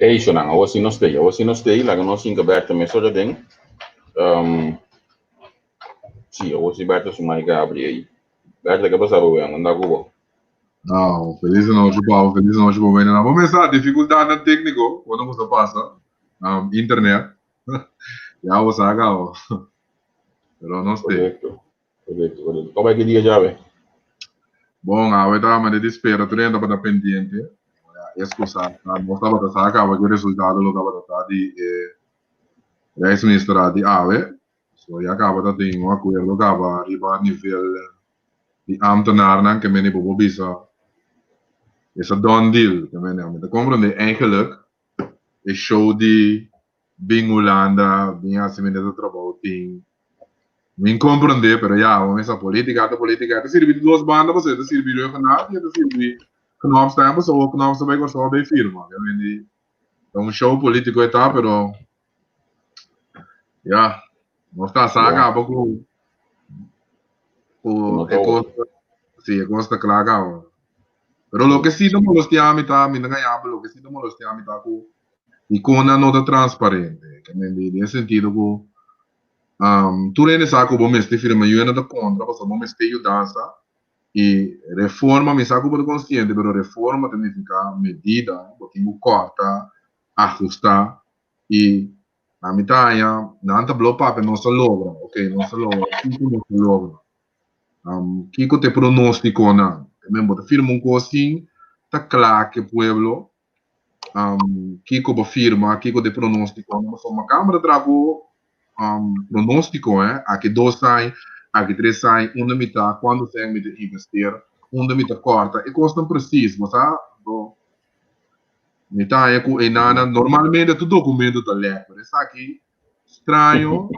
Ey, shonan, awor si nos t'ey, awor si nos t'ey, laga nos hinka Bertha mesora den. Um, si, awor si Bertha su mic a abri ey. Bertha, ke pasa bo wen? Anda ku bo? Nou, felis anochi Pau, felis anochi bo wena. Bo mester dificultadnan técnico, bo no gusta pasa. Internet. Ya bo sa cabo. Pero nos t'ey. Correcto, correcto, correcto. Como e ki dia djawe? Bon, awe ta manera di spera tur hende tabata pendiente. Excusa, nos tabata sa caba ki resultado lo tabata ta di e Rijksministerraad di awe. So ya caba ta tin un acuerdo caba riba nivel di ambtenaarnan ke meni bo por bisa es a done deal. Ke meni ami ta comprende eigenlijk e show di bin Hulanda, bin haci mi neta trabou tin. Mi comprende, pero ya, bo mesa politica ta politica. E ta sirbi di dos banda pasobra e ta sirbi Rhuggenaath y e ta sirbi Knops tambe pasobra Knops ta bay Kòrsou bay firma. Ke men di ta un show politico e ta, pero ya, nos ta sa caba cu cu e cos, si e cos ta cla caba. Pero loke si ta molestia mi ta, mi ta gaña bo, loke si ta molestia mi ta cu Dikon nan no ta transparente? Ke men di den sentido ku tur hende sa ku bo mester firma yu hende ta kontra pasobra bo mester yudansa i reforma mi sa ku bo ta konsiente pero reforma ta nifiká medida bo tin ku kòrta, ahustá i ami ta haña nan ta blo papia nos a logra ok nos a logra kiko nos a logra kiko ta e pronostikonan ke men bo ta firma un kos sin ta kla ku e pueblo Kiko bo firma, kiko de pronóstiko. Pasobra Kamara traha ku pronóstiko, eh. Aki dos aña, aki tres aña, unda mi ta, kuantu sèn mi ta invester, unda mi ta kòrta. E kosnan presis, bo sa. Anto, mi ta haña ku einan normalmente tur dokumento ta lèk, pero esaki Straño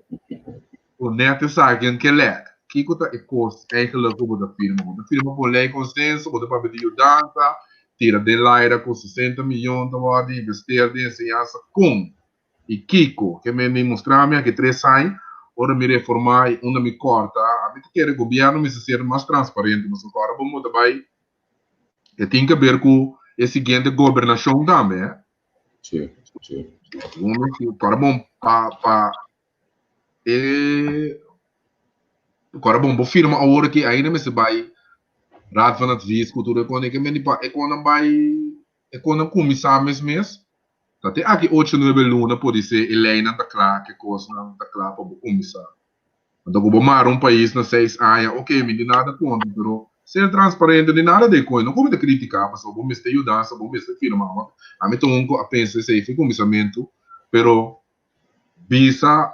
ku net esaki en ke lek. Kiko ta e kos eigenlijk ku bo ta firma? Bo ta firma pa un lei konsenso, bo ta papia di yudansa, tira den laira ku 60 miyon ta wòrdu investeer den enseñansa kon i kiko? Ke men mi mustra mi aki tres aña ora mi reforma i unda mi kòrta. Ami ta kere gobièrnu mester ser mas transparente pasobra ora bo muda bai e tin ke ber ku e siguiente gobernashon tambe. Sí, sí. Uno ku kòrda bon pa pa e kòrda bon bo firma awor aki ainda mester bai Raad van Advies ku tur e kos ke mende pa e konan bai e konan kuminsá mes mes ta te aki ocho nuebe luna podisé e leinan ta kla ke kosnan ta kla pa bo kuminsá. Anto ku bo mara un pais na seis aña, ok, mi di nada kontra, pero ser transparente di nada de koe. No ku mi ta kritiká, pasobra bo mester yudansa, bo mester firma. Ami ta un ku a pensa esei for kuminsamentu, pero bisa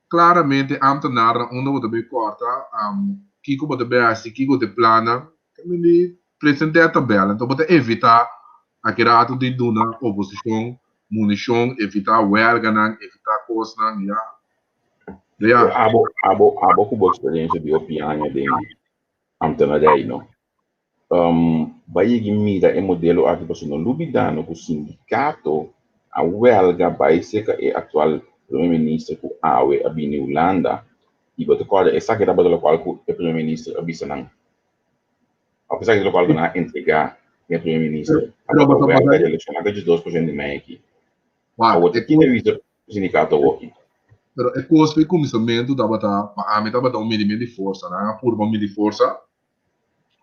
klaramente ámtenarnan unda bo ta bai kòrta, kiko bo ta bai hasi, kiko ta e plannan. Mi di present'é e tabèl, anto bo ta evitá aki ratu di duna oposishon munishon, evitá wèlganan, evitá kosnan, ya. Ya. Abo, abo, abo ku bo eksperensia di hopi aña den ambtenarij, no? Bai yegi mira e modelo aki pasobra no lubida no ku sindikato a wèlga bai serka e aktual prome minister ku awe a bini Hulanda i bo ta kòrda esaki tabata lokual ku e prome minister a bisa nan. Apesar di lokual ku nan a entregá den e prome minister tabata wèlga relashoná ku e 12% di mei aki. Awor ta kende a bisa Sindikato awoki. Pero e kos p'e kuminsamentu tabata, pa ami tabata un midiment di forsa. Nan a purba midi forsa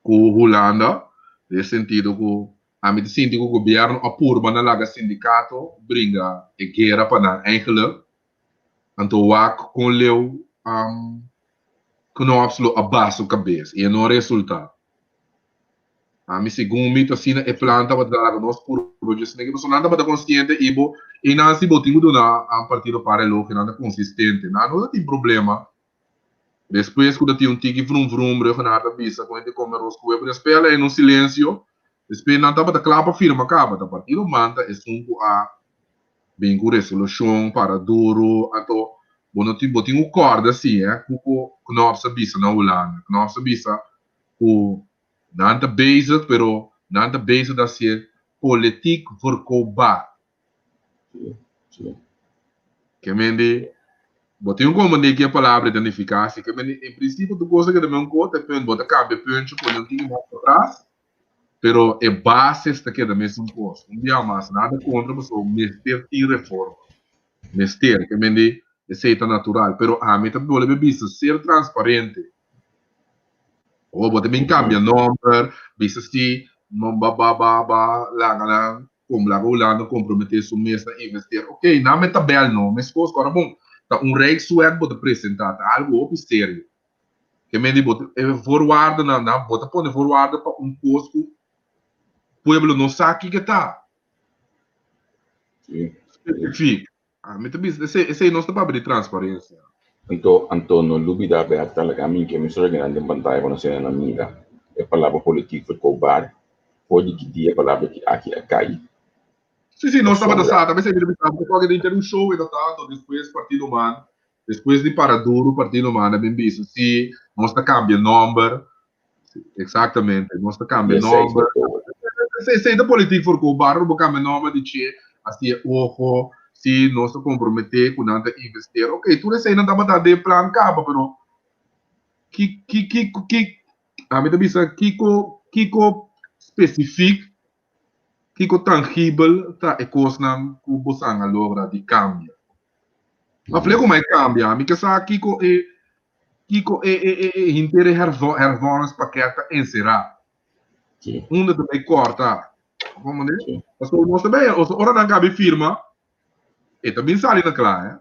ku Hulanda, den e sentido ku ami ta sinti ku gobièrnu a purba na laga sindikato bringa e guera pa nan eigenlijk. Anto wak kon leu Knops lo a bas su kabes i e no a resultá. Ami segun mi ta asina e plan tabata laga nos purba dje esaki pasobra nan tabata konsiente i bo i nan si bo tin ku duna partido par elogio nan ta konsistente nan no ta tin problema despues ku ta tin un tiki vrum vrum Rhuggenaath ta bisa ku hende kome ros ku webu despues a lei un silensio despues nan tabata kla pa firma kaba ta partido man ta esun ku a bin ku resolushon para duru anto bo no tin bo tin ku kòrda si eh ku ku Knops a bisa na Hulanda Knops a bisa ku nan ta bezig pero nan ta bezig ta hacié politiek verkoopbaar. Ke men di, bo tin un comprende ke palabra ta nifica si ke men di en principio tur cosa ke ta men un cos ta punt bo ta cambia puntje pone un tiki mas patras. Pero e bases ta keda mesun kos. Un bia mas, nada kontra pasobra mester tin reforma. Mester, ke men di esei ta natural. Pero ami ta bolbe bisa ser transparente. Awor bo ta bin kambia nomber, bisa si no ba ba ba ba laga nan kom laga Hulanda komprometé su mes na investeer. Ok, nan me tabèl no, meskos ku ora bon ta un rijkswet bo ta presentá, ta algu hopi serio. Ke men di bo ta e voorwaardenan nan bo ta pone voorwaarde pa un kos ku pueblo no sa kiko ta. Sí. Spesifik. Ami ta bisa esei esei nos ta papia di transparensia. Anto anto no lubida Bertha laga mi ke mi sora grandi den pantaya pa nos hende nan mira e palabra politiek verkoopbaar for di ki dia palabra ki aki a kai. Sí sí nos tabata Pasobra sa ta mester mi ta bisa bo ta den un show e ta tanto despues partido man Despues di para duru partido manda bin bisa si nos ta cambia nomber. Exactamente, nos ta cambia 16 de nomber. oktober. Esey ta politiek voor cu barro bo cambia nomber di che asi e ojo si nos ta compromete cu nan ta investeer. Ok, tur eseynan tabata den plan caba pero ki ki ki ki ami ta bisa kico kico specifiek Kiko tangibel ta e kosnan ku bosan a logra di kambia? Ma fle kuma e kambia, mi ke sa kiko e kiko e e e e henter e hervormingspakket ta enserá. Sí. Unda ta bai kòrta? Komprendé? Sí. Pasobra nos ta bai, ora nan kabi firma, e ta bin sali na kla, eh.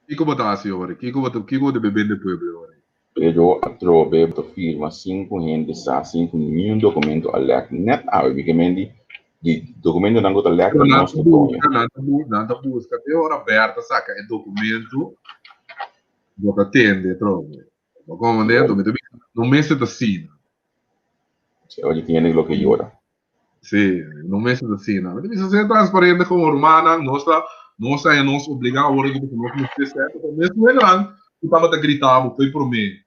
Kiko bo ta hasi ora? Kiko bo ta kiko bo ta bebe den pueblo ora? Pero atrobe bo ta firma sin ku hende sa, sin ku niun dokumento a lèk. Nèt awe mi ke men di di dokumentonan ku ta lèk Pero ta nan nos ta ta doño. buska, nan ta bu nan ta buska te ora Bert a saka e dokumento, bo ta tende atrobe. Bo komprende? Anto mi ta bisa no mester ta asina. Si, oye tin hende ku lo ke yora. Sí, no mester ta asina. Mi ta bisa ser transparente como rumannan, nos ta, nos ta nos obligá awor aki pasobra nos mester ser, pasobra mes muhernan ku tabata grita bo fo'i promé,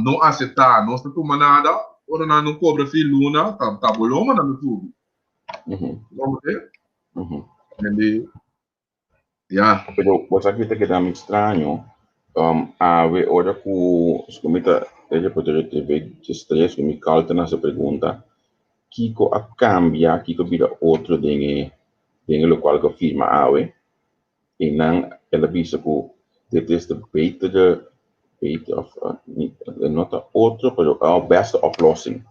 no aseptá, nos ta tuma nada, ora nan no kobra fin luna, ta ta bo loma nan ta subi. Bo komprendé? Entendí? Ya. Pero bo sa ki ta keda mi straño, awe ora ku mi ta e reportero di TV djestres ku mi Carlton a hasi pregunta kiko a kambia, kiko a bira otro den e den e lokual ku a firma awe, i nan el a bisa ku dit is de betere beter of no ta otro pero beste oplossing.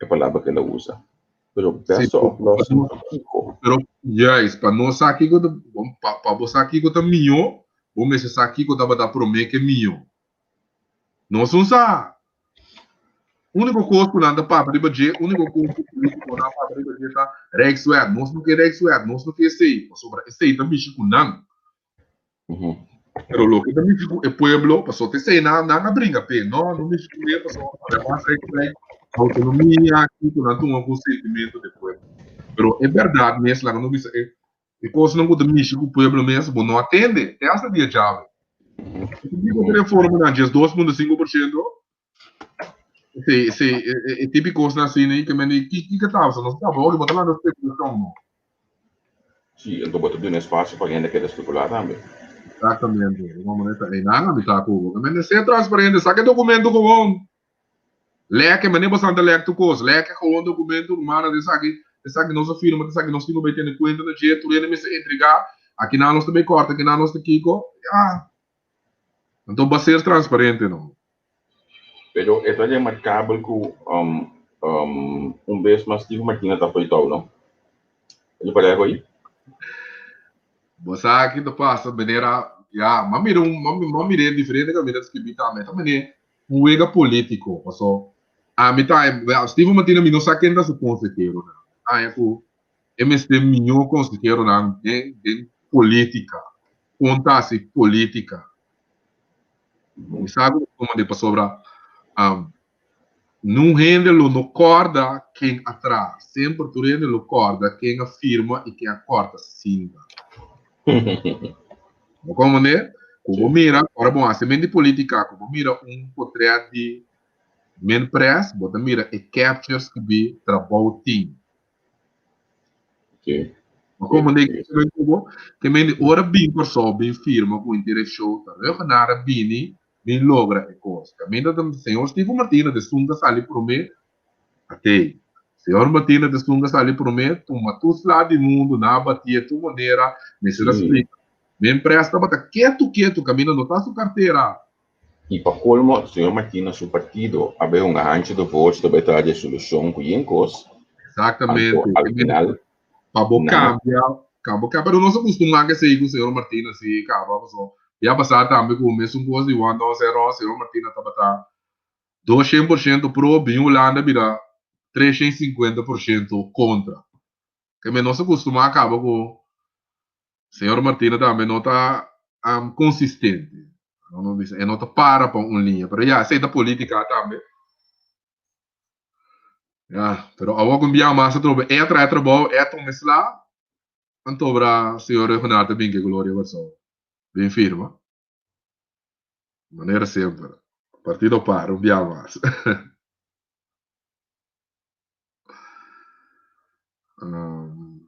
E palabra ku el a usa. Pero Sí, beste oplossing pa kiko? Pero juist, pa nos sa kiko ta, pa, pa bo sa kiko ta mihó, bo mester sa kiko tabata promé ku e mihó. Nos no sa. Úniko kos ku nan ta papia riba dje, úniko kos ku polítikonan a papia riba dje ta Rijkswet. Nos no ke Rijkswet, nos no ke esei, pasobra esei ta mishi ku nan. Pero loke ta mishi ku e pueblo, pasobra ta esei nan nan a bringa p'e, no, no mishi ku e pasobra ademas ei trae autonomia aki ku nan tuma ku sentimento di pueblo. Pero e bèrdat mes laga nos bisa e e kosnan ku ta mishi ku pueblo mes bo no a tende te hasta dia djawe. Kiko ta reformanan 12.5%? Si, si, e tipo kosnan asina ei ke men di ki kiko ta pasa? Nos ta papia bo ta lanta spekulashon no. Si, anto bo ta duna espasio pa hende keda spekulá tambe. Exactamente, e manera ta einan a mi ta ku bo. Ke men ser transparente, saka e dokumento gewoon. Lek e manera bo sa ta lek tur kos, lek e gewoon dokumento rumannan esaki, esaki nos a firma, esaki nos tin ku bai tene kuenta na dje, tur hende mester entregá, akinan nos ta bai kòrta, akinan nos ta kiko, ya. Anto bo a ser transparente no. Pero e ta remarkabel ku un bes mas Steve Martina ta fo'i tou, no? E parei ku ei? Bo sa ki ta pasa, manera, ya, m'a mira un, m'a mir'é diferente kaminda ta skibí tambe. Ta manera un wega polítiko, paso ami ta, Steve Martina mi no sa ken ta su konseheronan. Haña ku e mester mihó konseheronan den den polítika, kon ta hasi polítika. Mi sa ku tuma di pasobra nun hende lo no kòrda ken a traha. Semper tur hende lo kòrda ken a firma i ken a kòrta sinta. Bo komprendé? Ku bo mira, ora bo hasi men di politika, ku bo mira un potrèt di men près, bo ta mira e capture skibí trabou tin. Sí. Ma como de que que men ora bin Kòrsou bin firma ku inter e show ta Reugenaren bini bin logra e kos. Kaminda ta señor Steven Martina de sun ta sali promé. Atei. Señor Martina ta esun ka sali promé, tuma tur sla di mundu, nan a batié tur manera, mester a splika. Men pres tabata ketu ketu, kaminda no ta su kartera. I pa kolmo, señor Martina su partido a bai hunga hanchi de voz ta bai traha di e solushon ku yen kos. Exactamente. Anto al final Pa bo kambia, ka bo kambia. Pero nos a kustumá ku esei ku señor Martina si kaba paso ya pasá tambe ku mesun kos di Juan Don Serón, señor Martina tabata 200% pro, bin Hulanda bira 350% kontra. Ke men nos a kustumá kaba ku Señor Martina tambe no ta konsistente. No bisa, e no ta para pa un liña. Pero ya, esei ta polítika tambe. Ya, pero awor ku un bia mas atrobe e a trae trabou, e a tuma e sla, anto obra señor Reginald ta bin ke gloria Kòrsou. Bin firma. Manera semper. Partido par, un bia mas. Um,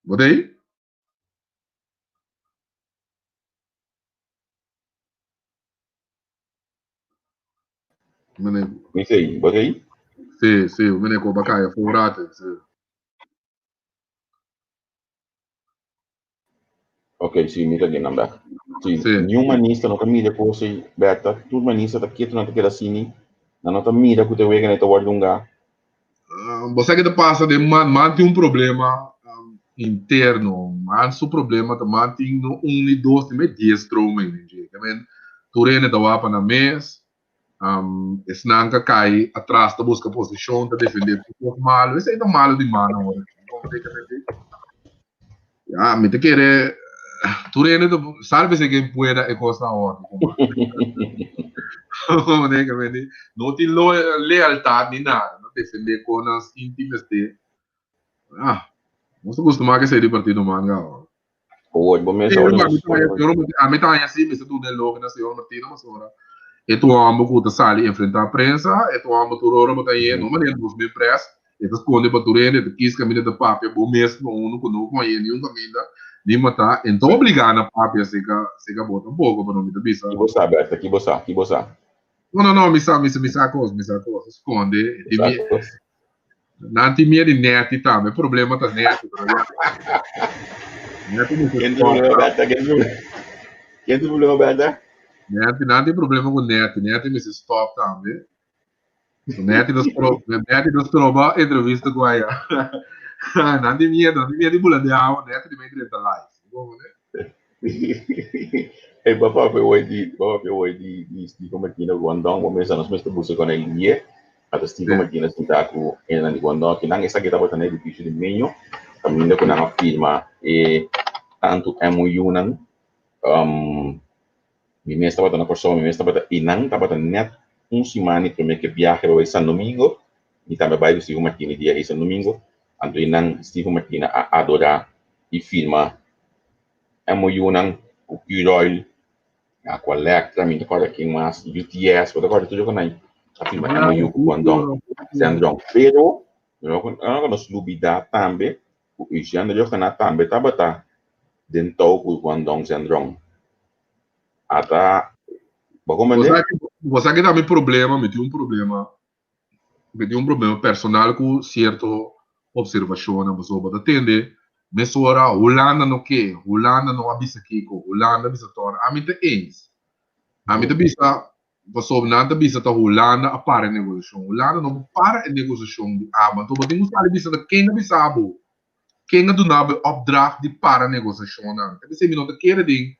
bo ta ei? Mene, Mi sei, bo ta ei? sí, sí, mene ko bakaya for un rato, sí. Ok, sí, mi ta gen nan bek. Sí, Sí. niun manista no ta mira e kos ei, Berta. Tur manista ta ketu, nan ta keda asini. Nan no ta mira ku ta wega nan ta wòrdu hungá. Ah, bo sa ke ta pasa den man, man tin un problema um, interno. Man su problema ta man tin no un ni dos ni me 10 stromen den dje. Ke men tur hende ta wapa nan mes. Um, esnan ka kai atras ta buska posishon, ta defende tur kos malo. Esei ta malo di man awor. Completamente. Ya, mi ta kere tur hende ta sálvese quien pueda e kosnan awor. Completamente. No tin lo lealtad ni nada. No defende kon nan sinti mester. Ah, nos ta kustumá ke esei di partido man gaba. Awor bo mes Sí, awor a nos mi ta haña señor Martina, a mi ta haña sí, mester duna elogio na señor Martina pasobra e ta un homber ku ta sali enfrentá prensa, e ta un homber tur ora bo ta hañ'é, no manera nos mes pres, e ta skonde pa tur hende, e ta kis kaminda ta papia, bo mes no unu ku no koñ'é niun kaminda, ni matá, e no ta obligá na papia seka seka bo tampoko, pero mi ta bisa. Ki bo sa, Bertha? Ki bo sa? Ki bo sa? No, no, no, mi sa, mi sa, mi sa kos, mi sa kos, e skonde, e Bo tin sa mi. kos. Nan tin miedu di Netty tambe. E problema ta Netty, pero ya. Netty mester Ken tin stop problema, tambe. Bertha? Ken tin problema? Ken tin problema, Bertha? Netty, nan tin problema ku Netty. Netty mester stop tambe. So Netty ta stro, Netty ta stroba entrevista ku aya. Nan tin miedu, nan tin miedu di bula den awa. Netty di mei drenta live. Bo komprende? Hey, papa pe hoy di, papa pe hoy di, di Stephen Martina Guangdong, bo mesa nos mester busca con el lie. Ata Stephen Martina sinta ku hendenan di Guangdong, ki nan esaki tabata na edifisio di Meño, kaminda ku nan a firma e tantu MOU-nan. Um, mi mes tabata na Kòrsou, mi mes tabata einan, tabata nèt un siman i promé ku e biahe pa bai San Domingo, mi tambe a bai ku Stephen Martina e dia ei San Domingo, anto einan Stephen Martina a adorá i firma MOU-nan ku Curoil, Aqualectra, mi no ta kòrda ken mas, UTS, bo ta kòrda tur loke nan a firma MOU ku Guangdong, Shandong. Pero, no ku nos lubidá tambe ku Eugène Riojaná tambe tabata den tou ku Guangdong Shandong. Ata, bo komprendé? Bo sa ki ta mi problema, mi tin un problema, mi tin un problema personal ku sierto observashonnan, pasobra bo ta tende mesora Hulanda no ke, Hulanda no a bisa kiko, Hulanda a bisa tòrna. Ami ta eens. Ami ta bisa pasobra nan ta bisa ta Hulanda a para e negosiashon. Hulanda no por para e negosiashon di aba. Anto bo tin ku sali bisa ta ken a bisa bo, ken a duna bo e opdracht di para negosiashonnan. Ta bisa mi no ta kere den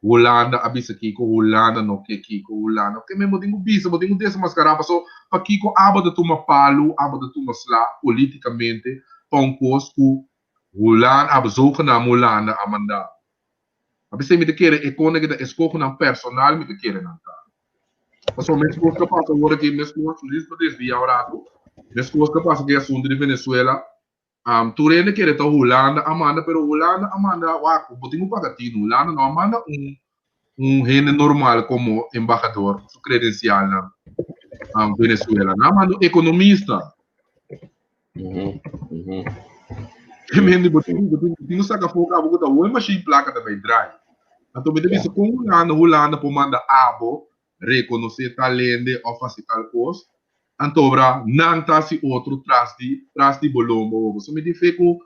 Hulanda a bisa kiko, Hulanda no ke kiko, Hulanda ke men bo tin ku bisa, bo tin ku desmaskará paso pakiko abo ta tuma palu, abo ta tuma sla politikamente pa un kos ku Hulanda, abo zogenaam Hulanda a manda. A pesey mi ta kere e kone ki ta eskohonan personal mi ta kere nan ta. Paso meskos ta pasa awor aki, meskos, Luis por desviá un ratu, meskos ta pasa ku e asuntu di Venezuela, Tur hende kere ta Hulanda a manda, pero Hulanda a manda, wak, bo tin ku paga tinu, Hulanda no a manda un un hende normal komo embahador ku su kredensialnan Venezuela, nan a manda un ekonomista. E hende bo tin bo tin ku saka afó kaba ku ta hopi mashin plaka ta bai drai. Anto mi ta bisa kon Hulanda Hulanda por manda abo rekonosé tal hende òf hasi tal kos. Antobra nan ta hasi otro tras di tras di bo lomba bo. So mi tin fe ku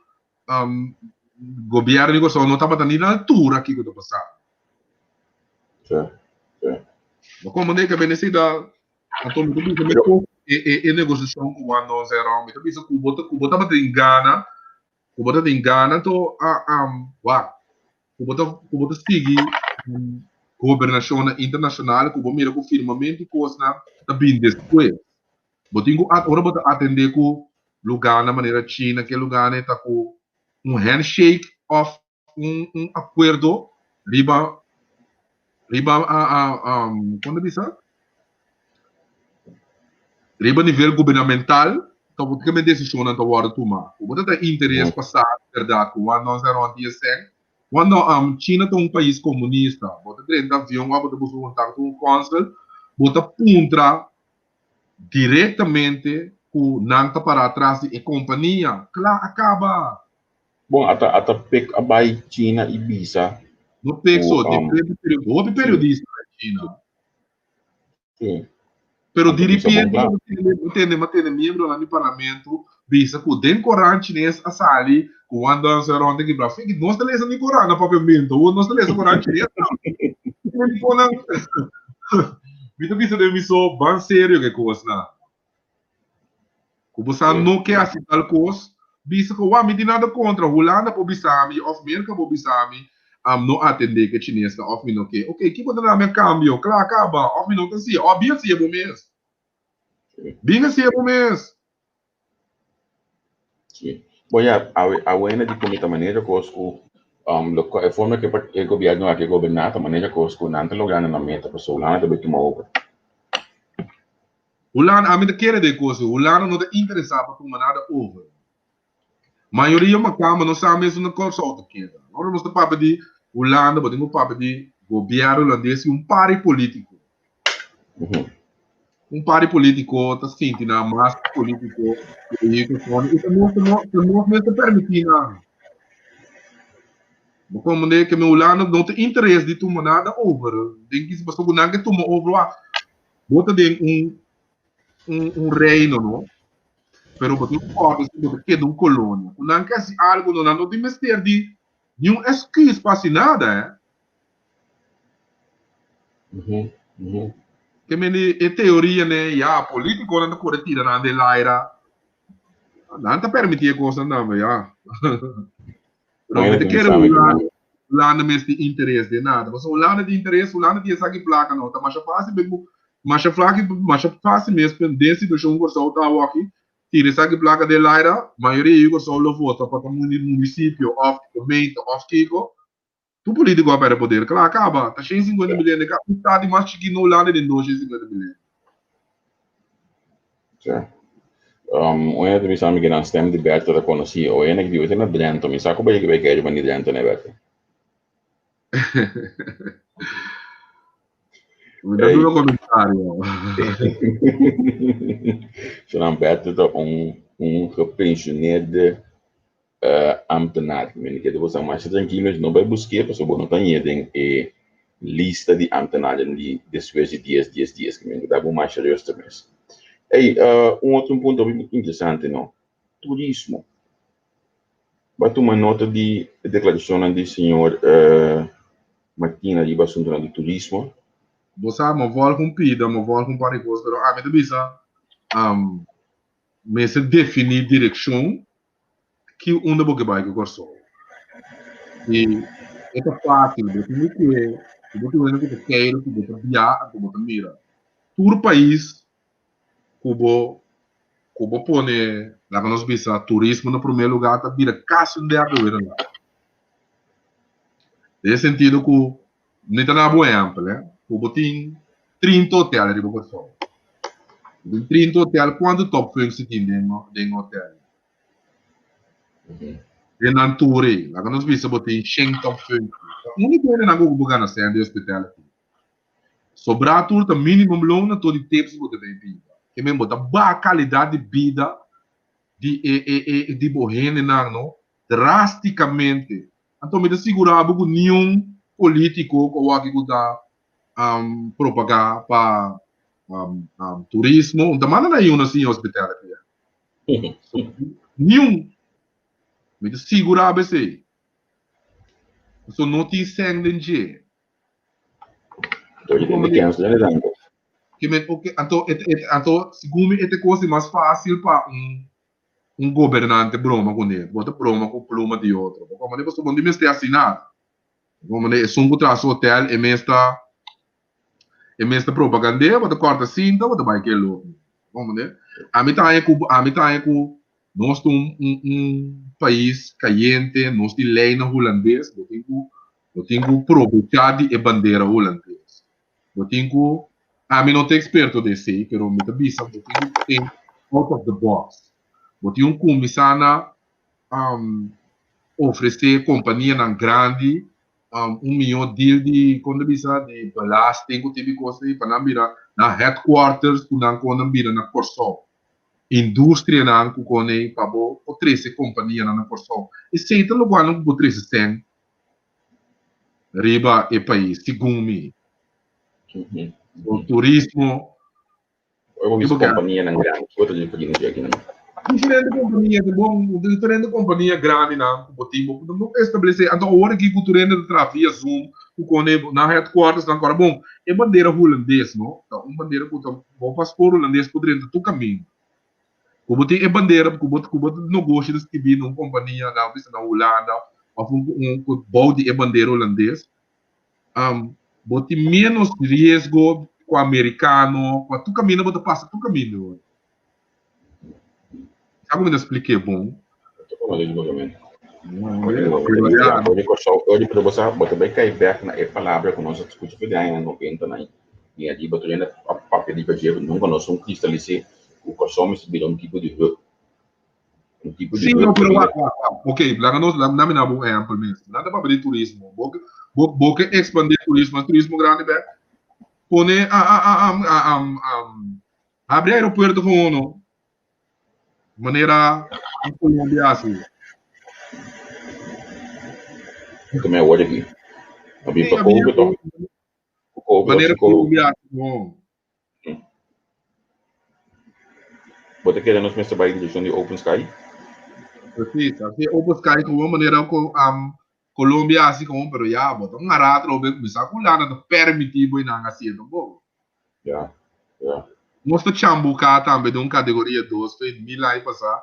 gobièrnu di Kòrsou no tabata ni na altura kiko ta pasando. Sí, sí. Bo komprendé ke benesida anto mi ta bisa mi ku e e e negosiashon ku Juan Don Zerón mi ta bisa ku bo ta ku bo tabatin gana ku bo tabatin gana anto wak ku bo ta ku bo ta sigui gobernashonnan internashonal ku bo mira ku firmamentu i kosnan ta bin despues. Bo tin ku ora bo ta atendé ku lugánan manera China ke lugánan ta ku un handshake òf un un akuerdo riba riba kon ta bisa riba nivel gubernamental ta bo tin desishonnan ta wòrdu tumá. Ku bo ta ta interes pa sa bèrdat ku wan nos a rònt di e sèn. Wan no China ta un pais komunista. Bo ta drenta avion òf bo ta buska kontakto ku un kònsel, bo ta puntra direktamente ku nan ta pará tras di e kompania. Kla a kaba. Bon, ata ata pek a bai China i bisa No pek so, diferente hopi periodista na China. Sí. Pero di ripiente bo tende, bo tende, bo tende miembronan di parlamento bisa ku den koran chines a sali ku Juan Don Cerón ta kibra. Fiki, nos ta lesa ni koran na papiamento, awor nos ta lesa koran chines tambe. Mi ta bisa den mi so, ban serio ku e kosnan. Ku bo sa no ke hasi tal kos, bisa ku wak mi tin nada kontra, Hulanda por bisa mi òf Merka por bisa mi no atendé ku e chinesnan òf mi no ke. Oke, kiko ta dami a kambio? Kla kaba, òf mi no ta hasié, òf bin hasié bo mes. Bin hasié bo mes. Sí. Bon ya, awe awena di ku mi ta manera kos ku lo e forma ku e gobièrnu aki a goberná ta manera kos ku nan ta logrando nan meta pasobra Hulanda ta bai tuma over. Hulanda, ami ta kere den kos ei, Hulanda no ta interesá pa tuma nada over. Mayoria makamba no sa mes unda Kòrsou ta keda. Ora nos ta papia di Hulanda, bo tin ku papia di gobièrnu hulandes i un par di polítiko. Un par di polítiko ta sinti nan mas polítiko ku e i ta nos ta nos mes ta permití nan. Bo komprendé ke mi Hulanda no ta interes di tuma nada over. Den kis pasobra ku nan ke tuma over wak. Bo ta den un un un reino no, pero bo tin kòrda si bo ta keda un kolonia. Ku nan ke hasi algu no, nan no tin mester di niun esküs pa hasi nada eh. Ke mende e teoria ne ya politikonan ta kore tira nan den laira, nan ta permití e kosnan tambe ya. Pero mi ta kere Hulanda, Hulanda mes tin interes den nada. Pasobra Hulanda tin interes, Hulanda tin esaki plaka no. Ta masha fácil be ku, masha flaki, masha fácil mes den situashon ku Kòrsou ta awoki, tira esaki plaka den laira, mayoria yu Kòrsou lo vota pa ta munisipio òf gemeente òf kiko. Tur polítiko a pèrdè poder. Kla, kaba. Ta 150 mil hende. Kada un stad di mas chikí na Hulanda tin 250 mil hende. Sí. Un hende ta bisa mi ku nan stem di Bertha ta konosí. O hende ku dibi ta na Drenthe. Mi sa ku bai bai kere bani Drenthe ne Bertha. Mi ta duna komentario. So nan Bertha ta un un gepensioneerde ambtenaar. Mi ke bo sa masha trankilo, no bai busk'é pasobra bo no ta hañ'é den e lista di ambtenaren di despues di dies dies dies. Mi ta bo masha rustig mes. Ey, un otro punto hopi interesante no, turismo. Bo a tuma nota di e deklarashonnan di señor Martina riba asuntunan di turismo? Bo sa, mi a vòlg un pida, mi a vòlg un par di kos, pero ami ta bisa mester definí direkshon ki unda bo ke bai ku Kòrsou. I e ta fásil, bo tin ku kue, ku bo tin wende ku ta keiru, ku bo ta bia, anto bo ta mira. Tur pais ku bo ku bo pone, laga nos bisa, turismo na promé lugá ta bira kasi un derde wereld. Den e sentido ku Mi ta daba un ehèmpel, eh. Ku bo tin 30 hotel riba Kòrsou. Bo tin 30 hotel, kuantu topfunctie tin den den hotel? Den nan tur ei, laga nos bisa bo tin shen topfunctie. Ta úniko hendenan ku bo gana sèn di hospitality. Sobrá tur ta minimum loon na tur di tips bo ta bay biba. Ke men bo ta baha kalidat di bida di e e e di bo hendenan no drástikamente. Anto mi ta sigurá bo ku niun polítiko ku awor aki ku ta propagá pa. Turismo, un ta manda na yuna sin hospitality. Niun. Mi ta sigurá bo esei. Pasobra no tin sèn den dje. Anto, anto segun mi e ta e kos di mas fásil pa un un gobernante broma kuné. Bo ta broma ku pluma di otro. Bo komprende? Pasobra bo no tin mester hasi nada. Bo komprende? Esun ku traha su hotel e mes ta e mes ta propagand'é, bo ta kòrta sinta, bo ta bai ke loke. Bo komprende? Ami ta haña ku ami ta haña ku nos ta un un un pais kayente, nos tin leinan hulandes, bo tin ku bo tin ku probechá di e bandera hulandes. Bo tin ku, ami no ta eksperto den esei, pero mi ta bisa bo tin ku think out of the box. Bo tin ku kuminsá na ofresé kompanianan grandi un mihó deal di, kon ta bisa, di belasting ku tipo di kos ei pa nan bira nan headquarters ku nan kon nan bira na Kòrsou. Industrianan ku kon ei pa bo por trese kompanianan na Kòrsou. Esei ta lokual nan ku por trese sèn riba e pais, segun mi. So, turismo. Ora bo bisa kompanianan grandi, ki bo ta referi na dje akinan? Diferente kompania, ta bon, diferente kompania grandinan ku bo tin, bo por establesé. Anto awor aki ku tur hende ta traha via Zoom, ku kone nan headquarters nan kòrda. Bon, e bandera hulandes, no, ta un bandera ku ta, bo pasport hulandes por drenta tur kaminda. Ku bo tin e bandera ku bo ku bo nogoshi ta skibí na un kompania nan bisa na Hulanda òf un un ku bou di e bandera hulandes, bo tin ménos riesgo ku amerikano, ku tur kaminda bo ta pasa tur kaminda hoor. Sa ku mi ta splik'é bon? Bo ta bai kai bèk na e palabra ku nos a skucha for di añanan noventa nan i ariba tur hende a papia riba dje, nunka nos un kristalis'é ku Kòrsou mester bira un tipo di hub. Un tipo di Sí, hub no, pero kaminda wak, wak, wak. Ok, laga nos, laga mi daba un ehèmpel mes. Nan ta papia di turismo. Bo ke, bo, bo ke ekspandé turismo, turismo grandi bèk. Pone a, a, a, a, a, a, a, habri aeropuerto gewoon no. Manera in Colombia hasi. Ku mi a wòrdu aki. A bin Sí, pa a bin Kobe tòg. Kobe manera hasi Kobe. Colombia hasi no. Bo ta kere nos mester bai direkshon di Open Sky? Precies, así Open Sky gewoon manera ku um, Colombia hasi gewoon, pero ya, bo ta un aratro be kuminsá ku Hulanda ta permití bo nan hasié tampoco. Ja, ja. Nos ta chambuká tambe den un kategoria dos fe mil aña pasá.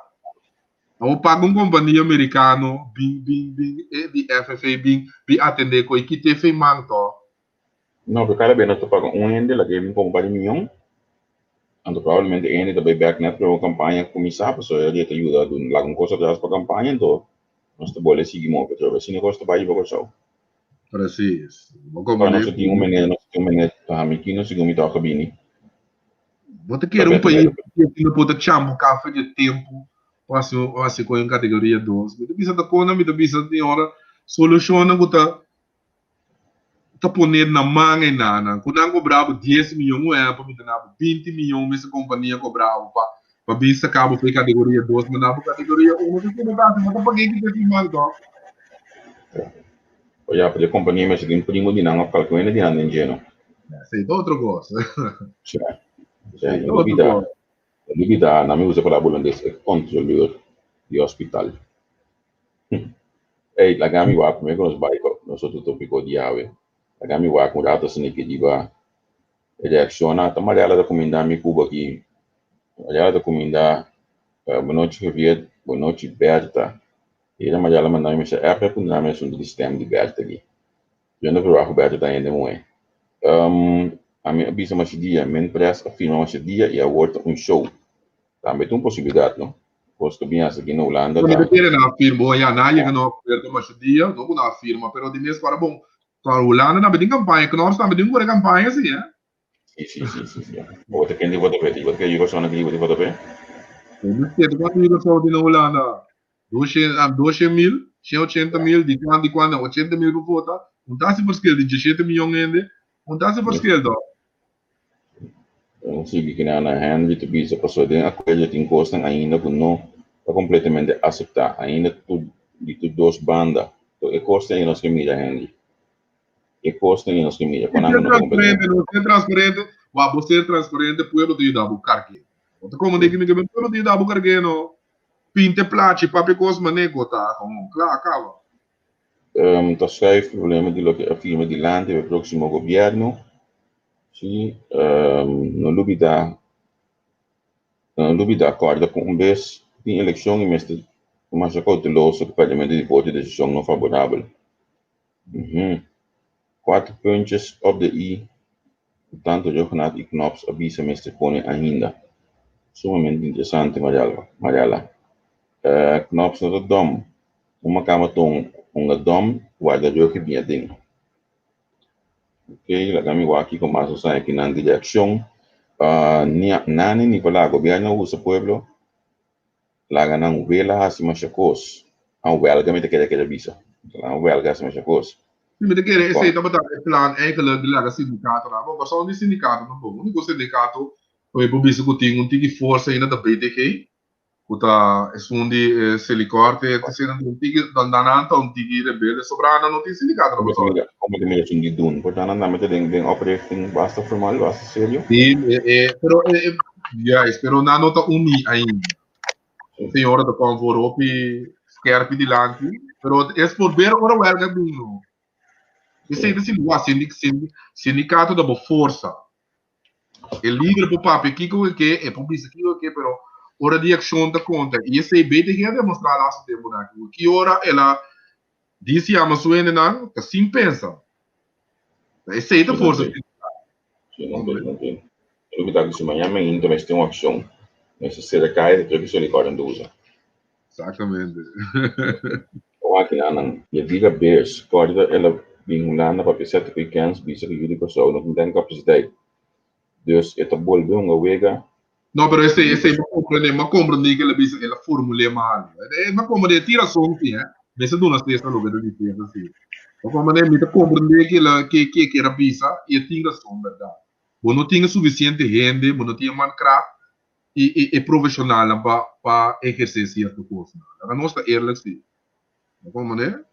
Abo paga un kompania merikano bin bin bin e di FFA bin bin atendé ku e kite fe man to. No, pero kada bes nos ta paga un hende laga e bin komo un par di mion, anto probablemente e hende ta bai bèk nèt promé ku kampaña kuminsá pasobra e ta yuda laga un kos atras pa kampaña anto nos ta bolbe sigui move atrobe. Asina kos ta bai riba Kòrsou. Precies. Bo Pa komprendé? nos tin un meneer, nos tin un meneer Hamikino segun mi toka bini. Bo ta kere un pais ku no por ta chambuká for di e tempu pa hasi pa hasi ku un kategoria dos. Mi ta bisa ta kona, mi ta bisa tin ora solushonnan ku ta ta pone na man e nannan. Ku nan kobra bo dies miyon un ehèmpel mi ta na bo binti miyon mester kompania kobra bo pa pa bin saka bo for e kategoria dos manda bo kategoria uno. Kiko bo ta hasi? Bo ta pag'é kiko e siman tòg? O ya, pero e kompania mester tin primo di nan òf kalkuenda di nan den dje, no? Esei ta otro kos. Sí, sí, Esei ta no otro lubidá, kos. no lubidá, nan mi usa palabra hulandes, e kontroleur di hospital. Ey, laga mi wak promé ku nos bai pa nos otro tópiko di awe. Laga mi wak un rato asina ki riba e reakshonnan. Ta Mariela ta kumindá mi Cuba aki. Mariela ta kumindá, Buenochi Javier, buenochi Bertha. Era Mariela manda mi mesha app puntra mi asuntu di stem di Bertha aki. Yo no verwacht ku Bertha ta hende muhé. Ami a bisa masha dia, men pres a firma masha dia i awor ta un show. Tambe ta un posibilidat, no? Kos ku bin hasi aki na Hulanda Bo ta. no kere nan firma, bo ya nan yega na akuerdo masha dia, no ku nan a firma, pero di mes kora bon, kora Hulanda tambe tin kampaña, Knops tambe tin un kore kampaña si, eh. Si, si, si, si, si. Bo ta ken di vota p'e? Bo ta kere Jurasou na griba di vota p'e? Bo mester ta kuantu Jurasou tin na Hulanda? 200 mil, 180 mil, di kuantu di kuantu, 80 mil ku vota, un ta hasi forskil di 17 miyon hende, un ta hasi forskil to. Un sigui kina na Henry ta bisa pasobra den akuerdo tin kosnan ainda ku no ta kompletamente aseptá ainda tur di tur dos banda. To e kosnan ei nos ke mira Henry. E kosnan ei nos ke mira. Ser Kuanango no ta transparente, kompletamente. no ser transparente. Wa bo ser transparente, pueblo ta yuda bo karg'é. Bo ta komprendé ki mi ke men? Pueblo ta yuda bo karg'é no. Pinta e plachi, papia kos manera ku ta, gewoon, kla, kaba. Ta schuif problema di loke a firma dilanti pa e proximo gobierno. Si, no lubida, no lubida corda cu un bes tin eleccion y mester ta masha cauteloso cu perdimento di voto y decision no favorabel. Cuatro puntjes op de i cu tanto Rhuggenaath y Knops a bisa mester pone ainda. Sumamente interesante, Mariela. Knops no ta dom. Un makamba ta un hunga dom warda rugby bin aden. Ok, laga mi wak kiko mas nos haña akinan di reakshon. Nani Nicola, gobierno a usa pueblo laga nan wela hasi masha kos. Nan welga mi ta kere kere bisa. Nan welga hasi masha kos. Si mi ta kere esei tabata e plan eigenlijk di laga sindikatonan. Bon, pasobra di sindikato tampoco. Uniko sindikato ku mi por bisa ku tin un tiki forsa ainda ta BTG. Ku ta esun di e Selicorte e tercera un tiki dan nan ta un tiki rebelde sobra nan no tin sindicato na Kòrsou. Como te mira esun di dun por ta nan tambe ta den den oprichting basta formal basta serio. Si e e pero e e juist pero nan no ta uni ainda. E señora ta kon for hopi skerpi dilanti pero es por ber ora welga bin no. Esei ta sinti sindicato ta bo forsa. E lider por papia kiko ke ke, e por bisa kiko ke ke, pero ora di akshon ta konta. I esei BTG a demostrá laatste tempunan aki, ku ki ora el a disi yama su hendenan ta sin pensa. Ta esei ta forsa sindikal. Sí, no tin, no tin. E loke ta ku si mañana mainta mester tin un akshon, mester sera kaya ta trek e solikario usa. Exactamente. Wak nan, Yadira Beers, kòrda el a bin Hulanda papia sèt ku e kèns bisa ku yu di Kòrsou no tin den kapasiteit. Dus e ta bolbe hunga wega. No, pero esei, esei mi a komprendé, mi a komprendé ke el a bisa, el a formul'é malu. Mi a komprendé, e tin rason si, hè. Mester duna Cesar loke ta di Cesar si. Mi a komprendé, mi ta komprendé ke el a, ke ke e kier a bisa i e tin rason, bèrdat. Bo no tin e sufisiente hende, bo no tin e mankracht i e profesionalnan pa pa ehercé cierto cosnan. Laga nos ta eerlijk si. No como manera?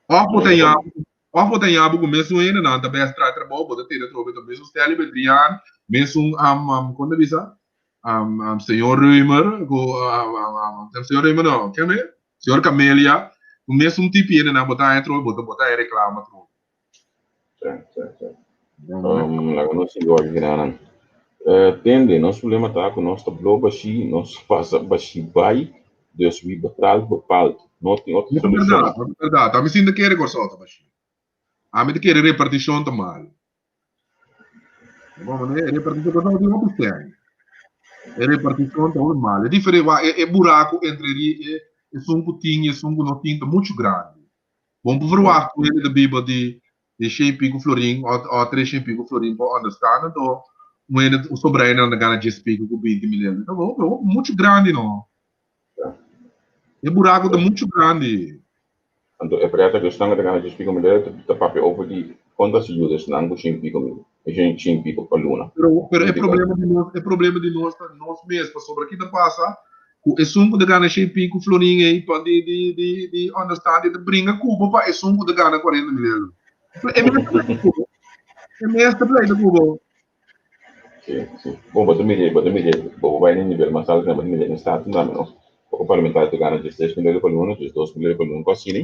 Of bo ta yabu, of bo ta yabu cu mesun hendenan ta best traha trabou, bo ta tene atrobe ta mesun Stanley Bedrian, mesun um, um, con ta bisa? Um, um, señor Reumer, cu um, um, um, señor Reumer no, ken e? Señor Camelia, cu mesun tipo hendenan bo ta haña atrobe, bo ta bo ta haña reclamo atrobe. Sí, sí, sí. Laga nos sigui wak giranan. Tende, nos problema ta ku nos ta blo bashí, nos pasa bashí bai, dus wie betaalt bepaalt. No tin otro No ta solushon. bèrdat, no ta bèrdat. Ami sin ta kere Kòrsou ta bashí. Ami ta kere repartishon ta mal. Bo manera e repartishon Kòrsou tin hopi sèn. E repartishon ta hopi mal. E difere wak e buraku entre e esun ku tin i esun ku no tin ta muchu grandi. Bon por verwacht ku hende ta biba di di shen pico florin o tres shen pico florin por understand anto un hende un sobra hende nan ta gana dies pico ku binti mil euro. Ta hopi hopi muchu grandi no. E buraku ta muchu grandi. Anto e preta ku esnan ku ta gana dies pico mil euro ta papia over di konta si yuda esnan ku shen pico mil shen pico pa luna. Pero pero e problema di nos e problema di nos ta nos mes pasobra ki ta pasa Ku esun ku ta gana shen pinku florin ei pa di di di di understand e ta bringa ku bo pa esun ku ta gana 40 mil euro. E mes ta pleita ku bo. E mes ta pleita ku bo. Sí, sí. Bon, bo ta mira, bo ta mira, bo bai na nivel mas alto, bo ta mira den Staten tambe, no? Poko parlamentario ta gana 13 mil euro pa luna, 12 mil euro pa luna, kos asina.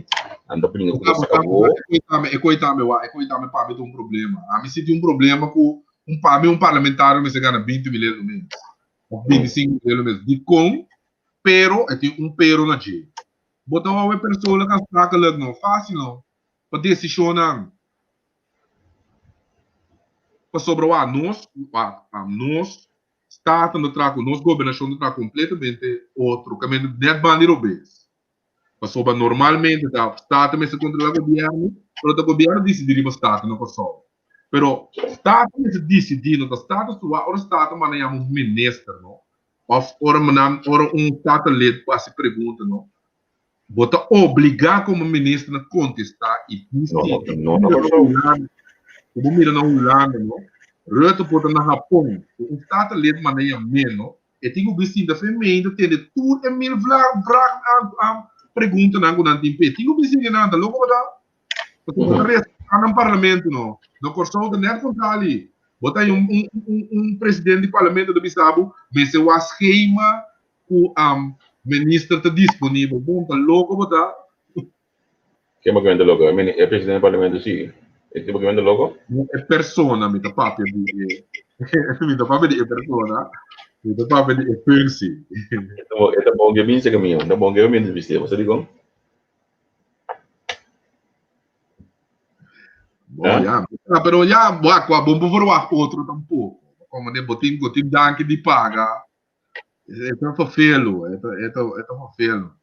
Nan ta bringa ku bo saka bo. E koi tambe, e koi tambe, wak, e koi tambe pa mi ta un problema. Ami sinti un problema ku un pa mi un parlamentario mester gana 20 mil euro mes. Of 25 mil euro mes. Dikon? Pero, e tin un pero na dje. Bo ta wou e persoonlijk aansprakelijk no. Fácil no. Pa desishonnan. Pasobra wak nos, wak, nos Staten ta traha ku nos gobernashon ta traha kompletamente otro kaminda nèt banda di robes. Pasobra normalmente ta Staten mester kontrolá gobièrnu, pero ta gobièrnu disidí riba Staten na Kòrsou. Pero Staten mester disidí, no ta Staten su wak ora Staten manda yama un minister no, òf ora nan ora un Statenlid por hasi pregunta no, bo ta obligá komo minister na kontestá i No, no, no na Kòrsou. Ku bo mira na Hulanda no, Rutte por ta na Hapon, ku un Statenlid manda yam'é no, E tin ku bisinta fe mei ta tende tur e mil vragen preguntanan ku nan tin p'e. Tin ku bisinta nan ta loko bo ta? Pasobra bo ta respetá nan parlamento no. Na Kòrsou ta nèt kontrali. Bo ta un un un un presidente di parlamento ta bisa bo mester wak schema ku minister ta disponibel. Bon ta loko bo ta. Ken bo kende loko? E presidente di parlamento si. E tipo kende loko? E persona mi ta papia di e mi ta papia di e persona, mi ta papia di e functie. E ta bon ke binse ke mi, e ta bon ke mi entrevist'é. Bo sa dikon? Bon, ya. Ah, pero ya, wak, wak, bon por verwacht otro tampoco. Como de botin, botin danki di paga. E ta vervelo, e ta, e ta, e ta vervelo.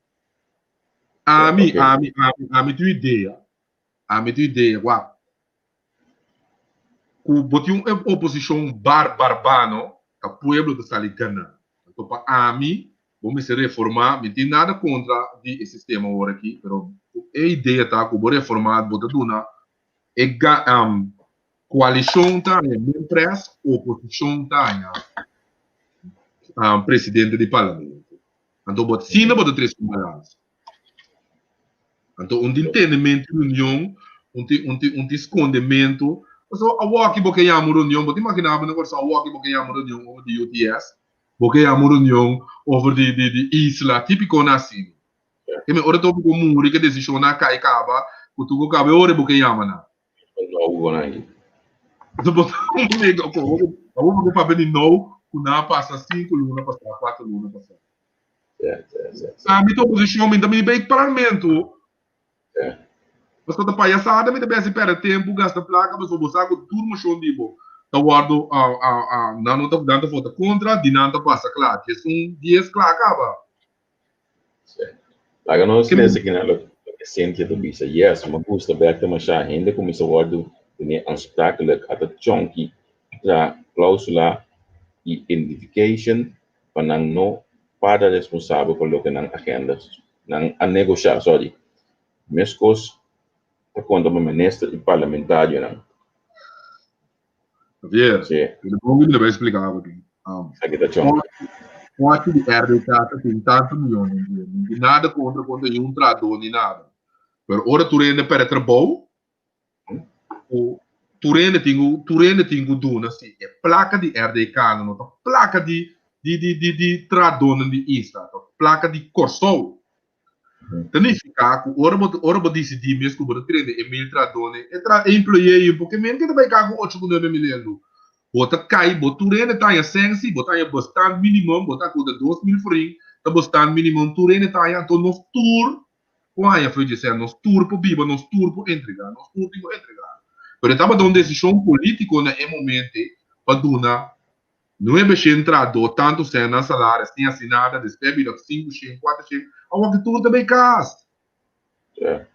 Ami, okay. ami, ami, ami tu idea. Ami tu idea, wak. Ku botin un oposicion bar barbano, ta pueblo ta sali gana. Anto pa ami, Bo mester reformá, mi tin nada kontra di e sistema awor aki, pero e idea ta ku bo reformá bo ta duna e koalishon ta haña men pres, oposishon ta haña presidente di parlamento. Anto bo asina bo ta trese un balansa. Anto un tin tenementu reunion, un tin un tin un tin skondementu. Pasobra awoki bo ke yama un reunion, bo ta imaginá bo na Kòrsou awoki bo ke yama un reunion over di UTS? Bo ke yama un reunion over di di di isla, típikonan asina. Ke men ora topi ku muri ke desishonnan a kai kaba, ku tur ku kaba e ora bo ke yama nan. No hubo nan aki. Bo ta mega oko, abo bo ke papia di nou ku nan a pasa sinku luna pasá, kuater luna pasá. Ami ta oposishon, mi ta bini bay parlamento. Pasobra ta payasada mi ta bay hasi perde tempu, gasta plaka, pasobra bo sa ku tur moshon di bo ta wòrdu nan no ta nan ta vota kontra, di nan ta pasa kla. Diesun dies kla kaba. Laga nos lesa kina loke Cynthia ta bisa, Yes, mi gusta bek demasiado hende kuminsá wòrdu tene aansprakelijk ata chonki tra klausula i identification pa nan no para responsabel pa loke nan agenda nan a negoshá, sorry. Meskos ta konta pa minister i parlamentarionan. Javier, Sí. mi ta bon ku mi ta bai splika bo aki. Esaki ta chon. Pochi di RDK ta tin tantu miyon den dje. Mi no tin nada kontra kontra niun trahadó ni nada. Pero ora tur hende pèrdè trabou, ku tur hende tin ku tur hende tin ku duna si e plaka di RDK nan no ta plaka di di di di di trahadónan di isla, ta plaka di Kòrsou. Ta nifiká ku ora bo ora bo disidí mes ku bo ta trende e mil trahadónan, e tra e employé ei un poke men ke ta bai kaga ku ocho ku nuebe mil euro. Bo ta kai, bo tur hende ta haña sèn si, bo ta haña bestand minimum, bo ta kuta 2000 florin ta bestand minimum, tur hende ta haña, anto nos tur por haña for dje sèn, nos tur por biba, nos tur por entregá, nos tur tin ku entregá. Pero e tabata un desishon polítiko na e momento ei pa duna nuebe shen trahadó tantu sèn nan salaris sin hasi nada, despues a bira sinku shen, kuater shen, awor ki tur ta bai kas.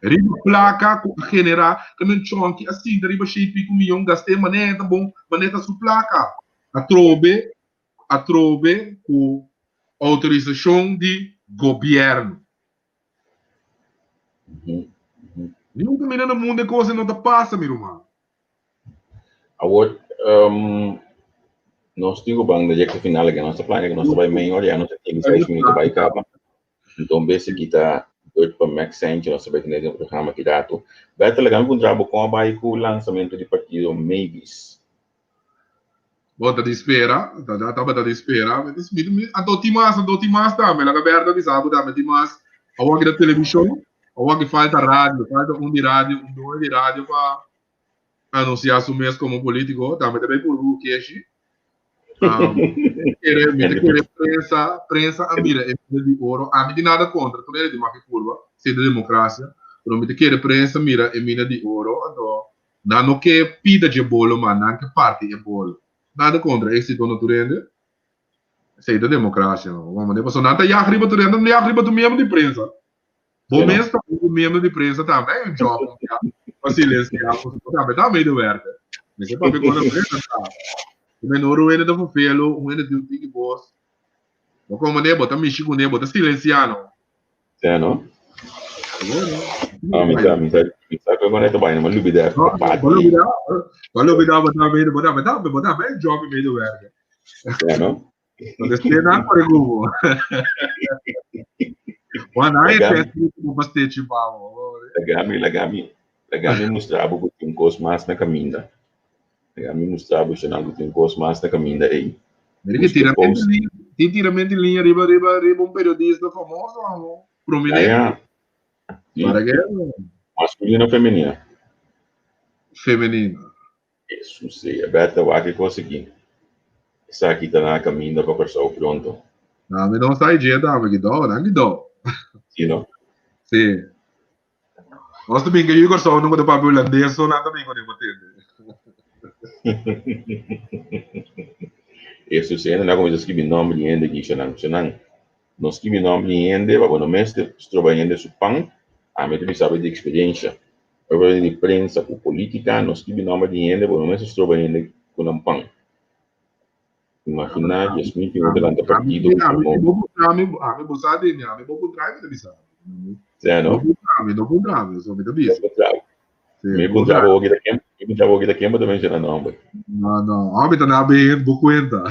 Riba plaka ku a generá ta men chonki a sinta riba shen i piku miyon gast'é manera ta bon, manera ta su plaka. Atrobe atrobe ku outorisashon di gobièrnu. Niun kaminda na mundu e kos ei no ta pasa, mi ruman. Awor, nos tin ku ban na yekta final aki. Nos ta plania ku nos ta bai mei ora, ya nos ta tin seis minuto bai kaba. Enton bes aki ta beurt pa Max Sanchez, nos ta bai tene den programa aki ratu. Bertha, laga mi puntra bo kon a bai ku lansamentu di partido Mavis? Bo ta di spera, ta tabata di spera. Anto tin mas, anto tin mas tambe. Laga Bertha bisa bo tambe tin mas. Awor aki ta televishon, awor aki falta radio, falta un di radio, un doño di radio pa anunsiá su mes komo polítiko. Tambe ta bay purba ku keshi. Mi ta kere prensa, prensa a mira e mina di oro. Ami tin nada kontra, tur hende tin maki purba, si ta demokrasia. Pero mi ta kere prensa mira e mina di oro, anto Nan no ke pida dje bolo ma nan ke parti e bolo. Nada kontra éksito na tur hende. Esei ta demokrasia no. Bo mane pasobra nan ta yag riba tur hende, nan yag riba tur miembro di prensa. Bo mes ta un miembro di prensa tambe, ai un job un bia pa silensiá pasobra bo tambe ta medewerker. Mester papia kontra prensa ta. Te menor un hende ta vervelo, un hende tin un tiki bos. Bo komo mane bo ta mishi kuné, bo ta silensiá no. Sea no? Ah, mi sa, mi sa, mi sa ku kon e ta bai, no, mi lubida No, parti. bo lubida, bo lubida, bo ta mede, bo ta, bo ta, bo ta mede job medewerker. Sea no? No te esté na por gubo. Bo na e test bo pa stechi pa bo. Lagami, lagami, lagami mustra bo ku tin kos mas na kaminda. Mi mustra bo esnan ku tin kos mas na kaminda ei. Mira que tiramento liña, tin tiramento liña riba riba riba un periodista famoso, amo, prominente. Ah, ja. Para que? Masculino o femenino? Femenino. Jesus, sí. Berta, wak e kos aki. Esaki ta na kaminda pa Kòrsou pronto. No, mi no sa idea dame, guido, nan guido. Sí, no? Sí. Nos ta binga yu Kòrsou nunka ta papia hulandes so nan ta binga ni tende. E sucede na kuminsa skibi nòmber di hende aki shanan shanan. No skibi nòmber di hende pa bo no mester stroba hende su pan. Ami ta bisa bo di eksperensha. Ora di prensa ku politika no skibi nòmber di hende pa bo no mester stroba hende ku nan pan. Imaginá Yasmin tin un delanta partido ku Ami promo. bo puntra mi, ami bo sa di mi, ami bo puntra mi ta bisa. Sea No no? puntra mi, no puntra mi, so mi ta No bisa. puntra. Sí, Mi no puntra puntra. bo kita ken, mi puntra bo kita ken bo ta menciona nomber. No, no, ami ta na ben bo cuenta.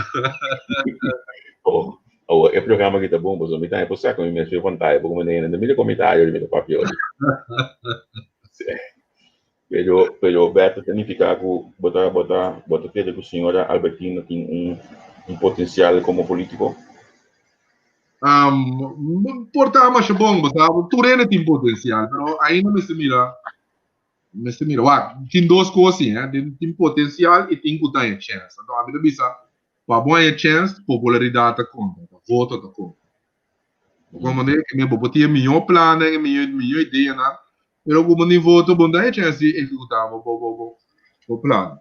Oh, oh, e programa kita bon, pasobra mi tambe por saca mi mes pantaya, porque mi no mira comentario di mi ta papia ori. Sí. Pero, pero Berta ta nifiká ku bo ta, bo ta, bo ta kere ku señora Albertina tin un, un potensial komo polítiko? Um, por ta masha bon, bo sa, tur hende tin potensial, pero ainda mester mira, mester mira, wak, tin dos kos si, eh, tin, tin potensial i tin ku ta haña chèns. Anto ami ta bisa, pa bo haña chèns, popularidat ta konta, ta voto ta konta. Bo comprende? Ke men bo por tin e mihó plannan, e mihó, mihó ideanan, pero ku bo no tin voto, bo no ta haña chèns di ehekutá bo, bo, bo, bo, bo plan.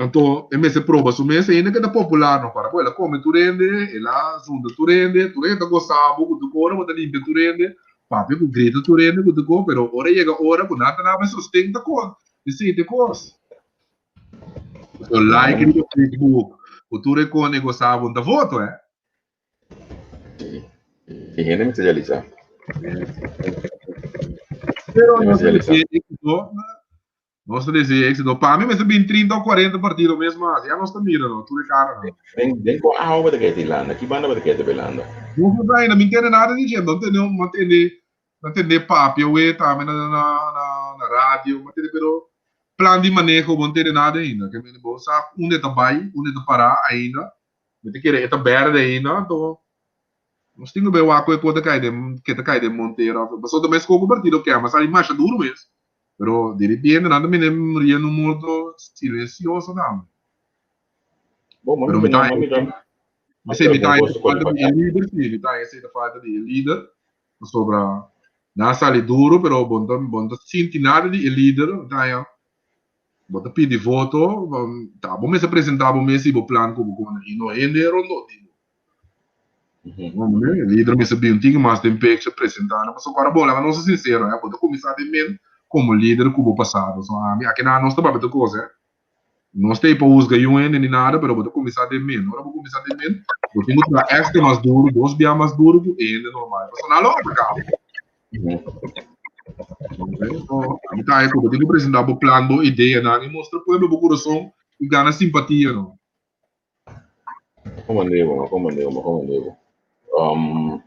Anto e mester proba su mes ainda ke ta popular no para bo. El a kome tur hende, el a zunda tur hende, tur hende ta gosa bo ku tur ora bo ta limpia tur hende, papia ku grita tur hende ku tur ko, pero ora yega ora ku nan ta naba e sosten ta kon, esei ta e kos. Bo like riba Facebook, ku tur e kon e gosa bo, no ta voto, eh. E hende mester realisá. Pero nos ta desea éxito. Nos ta desea éxito. Pa mi mester bin 30 o 40 partido mes mas. Ya nos ta mira no, tur e cara no. Den, den ko awa bo ta keda Irlanda? Ki banda bo ta keda Irlanda? No sa ainda, mi ntende nada di dje. No tende, no tende, no tende papia we tambe na, na, na, na radio, no tende, pero plan di maneho bo no tende nada ainda. Ke mende bo sa unda e ta bai, unda e ta para ainda. Mi ta kere e ta berde ainda, anto nos tin ku bai wak ku e kos ta kai den, ke ta kai den Montero. Pasobra ta mes kos ku partido kema sali masha duru mes, pero di repente nan ta mira muriendo un morto silensioso tambe. Bon, Pero mi ta mi ta mi ta falta di e lider, si, mi ta esei ta falta di e lider, pasobra nan a sali duru, pero bo no ta bo no ta sinti nada di e lider, mi ta haña Bo ta pidi voto, ta bo mester presenta bo mes i bo plan ku bo kone i no hende rondó di bo. E lider mester bin un tiki mas den pecho presenta nan pasobra ora bo laga nos ta sinsero bo ta kuminsá den men komo lider ku bo pasado. So ami aki nan nos ta papia tur kos nos ta ei pa husga yun hende ni nada pero bo ta kuminsá den men. Ora bo kuminsá den men bo tin ku traha èkstra mas duru dos bia mas duru ku e hende normal pasobra nan lo ataká bo. Mi ta ku bo tin ku presentá bo plan, bo ideanan i mustra pueblo bo kurason i gana simpatia no. Komand'é bo, komand'é bo, komand'é bo.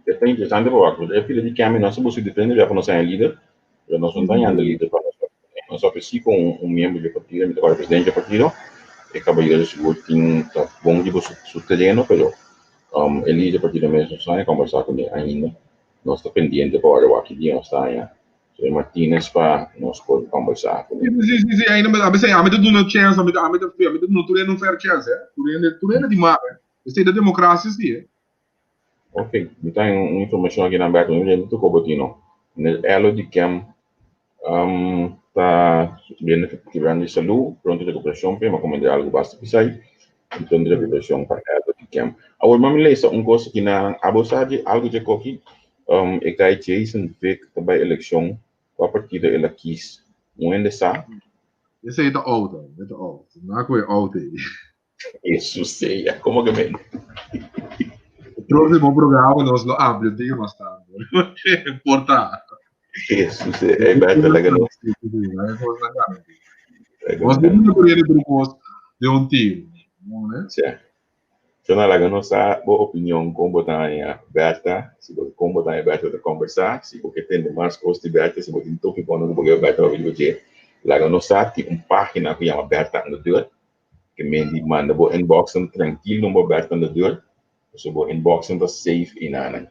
E ta interesante pa wak, e pila di kèmbi nos a buska diferente bia pa nos haña lider, pero nos no ta hañando lider pa nos. Nos a ofresí ku un miembro di e partido, mi ta kòrda presidente di e partido, e kabayero sigur tin ta bon riba su tereno, pero e lider di e partido mes no sa haña kòmbersá kuné ainda. Nos ta pendiente pa ora wak ki dia nos ta haña Señor Martinez pa nos por combersa cu Sí, sí, sí, sí, ainda me, a veces ami ta duna chance, ami ta, ami ta, ami ta duna tur hende un fair chance, eh. Tur hende, tur hende tin mag, eh. Esei ta democracia, sí, eh. Ok, mi ta haña un informacion aki nan Berto, mi no ta kobo tino. Meneer Elo di Kem um, ta sufriendo quebrando di salud, pronto recuperacion pe, ma comende algo basta pisai. Pronto recuperacion pa Elo di Kem. Awor mami lesa un cos aki na abo sa di algo dje koki, um, e guy Jason Vick ta bai eleccion, cua partido el a kies? Un hende sa? Esei ta oud, e ta oud. Na cu e oud ei. Eso sea, como que men? E próximo programa nos lo amplia un tiki mas tanto. Importa. Eso sea, e beta laga nos. Nos no por correr trucos de un tiro. Sí. Shona laga nos sa bo opinion kon bo ta haña Bertha, si bo kon bo ta haña Bertha ta kombersá, si bo ke tende mas kos di Bertha, si bo tin tópikonan ku bo ke Bertha papia riba dje. Laga nos sa, tin un página ku yama Bertha aan de Deur, ke men di manda bo inboxnan trankil no bo Bertha aan de Deur, pasobra bo inboxnan ta safe einanan.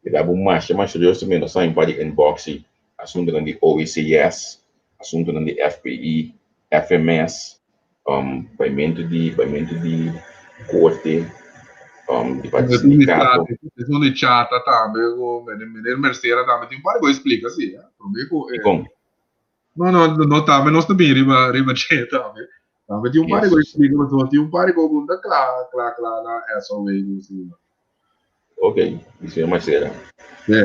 E da bo masha masha serioso men nos sa un par di inbox ei, asuntunan di OECS, asuntunan di FPI, FMS, baimentu di baimentu di korte, di parti sindikato. Esun di chata tambe ku meneer Mercera tambe tin un par di kos splika si, prome ku e. Dikon? No, no, no tambe nos ta bin riba riba dje tambe. Tambe tin un par di kos splika pasobra tin un par di kos ku no ta kla kla kla na SOA ku si. Ok, di señor Marcela. Sí.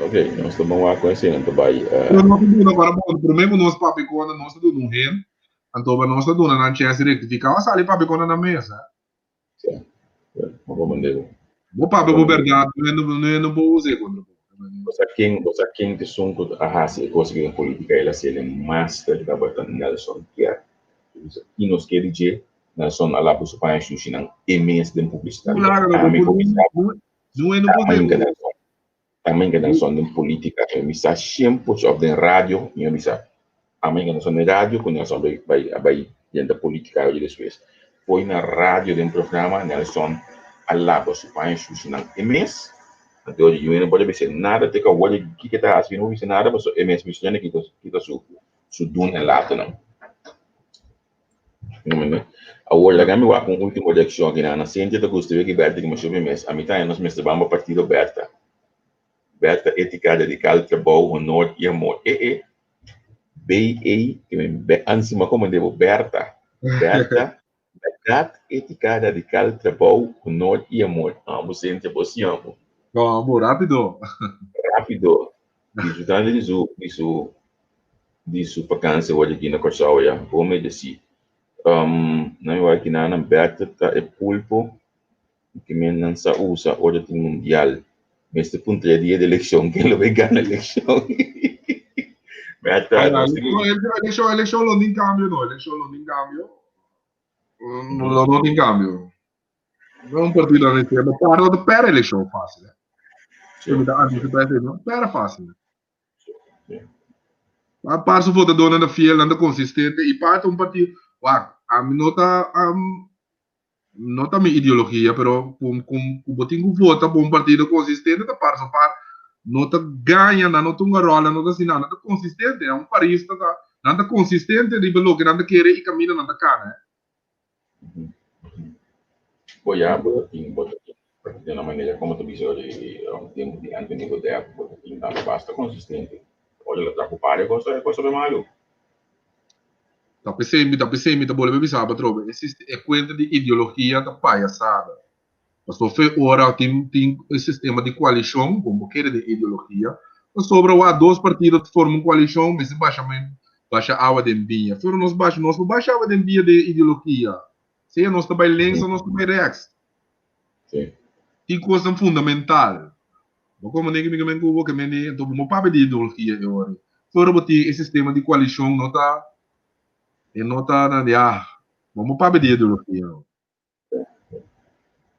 Ok, nos ta ban wak con esei ta bai. Pero nos ta duna para bon, prome ku nos papia kona nos ta duna un hint, anto pa nos ta duna nan chance di rectifica, a sali papia kona na mesa. Sí, sí, bo por manda bo. Bo papia bo berdad, no no no bo usa e contra bo. Bo sa ken, bo sa ken ta esun ku a hasi e kos aki den politica, el a sel e master tabata Nelson Kier. Ki nos ke di dje, Nelson a laba su paña shushinan e mes den publisidat. Ami por bisa ami inga Nelson den politica mi a bisa shen por of den radio mi a bisa ami inga Nelson den radio ku Nelson bai bai a bai yenta politica oye despues foi na radio den programa Nelson a laba su paña shushinan e mes anto oye yu no por a bisa nada te ku awor kiko e ta hasi yu no por bisa nada pasobra e mes bisa kita su su dun en latonan. Awor laga mi wak un ultimo reakshon aki nan. Cynthia ta gusta wiki Bertha ki masha hopi mes. Ami ta nos mester bamba partido Bertha. Bertha etica, radical, trabou, honor y amor. E e B E ke men be ansima como debo Bertha. Bertha berdad, etica, radical, trabou, honor y amor. Amo Cynthia, bo si amo. Amo, rapido. Rapido. Disfrutando di su di su di su vakantie word aki na Kòrsou ya. Bon meresi. Um, nan mi wak kinan nan Bertha ta e pulpo ke men nan sa usa ora tin mundial. Mester puntra e dia di elekshon ken lo bai gana elekshon. Bertha, Ay, nos tin no, elekshon, elekshon lo tin kambio no, elekshon lo tin kambio. Lo no tin kambio. No un partido na izquierda, pero no ta pera elekshon fácil. Eh. Sí. Mi ta anticipa esei, no pera fácil. Sí. A par su votadornan ta fiel, nan ta consistente y parte un partido, wak, a mi no ta no ta mi ideologia, pero cu cu cu bo tin cu vota pa un partido consistente ta par su par no ta gaña, nan no ta hunga rol, nan no ta haci nada, nan ta consistente, un parista ta, nan ta consistente riba loke nan ta kere y caminda nan ta cana. Bo ya bo ta tin bo ta tin di una manera como ta bisa ora di tempo di Anthony Godett bo ta tin tambe basta consistente ora lo traha par e cosa e cosa bai malu. Ta p'esei mi ta p'esei mi ta bolbe bisa bo atrobe e siste e cuenta di ideologia ta payasada pasobra fe ora tin tin e sistema di coalicion como bo kere den ideologia pasobra wak dos partido ta forma un coalicion mester basha basha awa den biña pero nos basha nos por basha awa den biña den ideologia sea nos ta bai links o nos ta bai rechts Sí. tin cosnan fundamental bo como negi mi men cu bo ke men di enton bo no papia di ideologia e ora pero bo tin e sistema di coalicion no ta e no ta na ya bo no papia di ideologia no.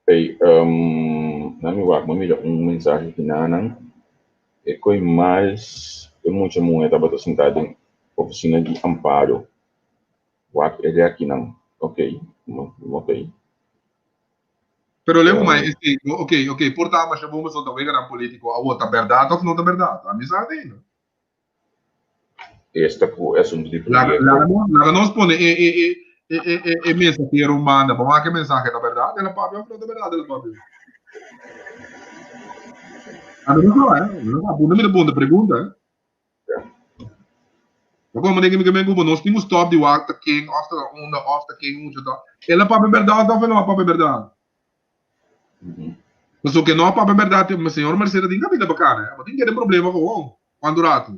Hey, na mi wak, mi mira un mensahe ki nanan. E koi mas e mucha muhe tabata sintá den ofisina di Amparo. Wak e reakinan. Ok, ok. Pero leu mai esei, ok, ok, por ta masha bon pasobra ta weganan politico awor, ta berdad of no ta berdad? Ami sa di no. Esta ku e asuntu di proyekto. Laga nos pone e e e e e e e mensahero un banda. Bo wak e mensahe ta berdad el a papia of no ta berdad el a papia? Ami no sa, eh. Mi no sa. Bunda mi ta bunda pregunta, eh. Bo komo den mi ku nos tin ku stop di wak ta ken of ta unda of ta ken mucha ta. El a papia berdad of el no a papia berdad? Pasobra ke no a papia berdad, señor Mercedes tin kabida bakana, eh. Bo tin kere problema gewoon. Cuanto rato?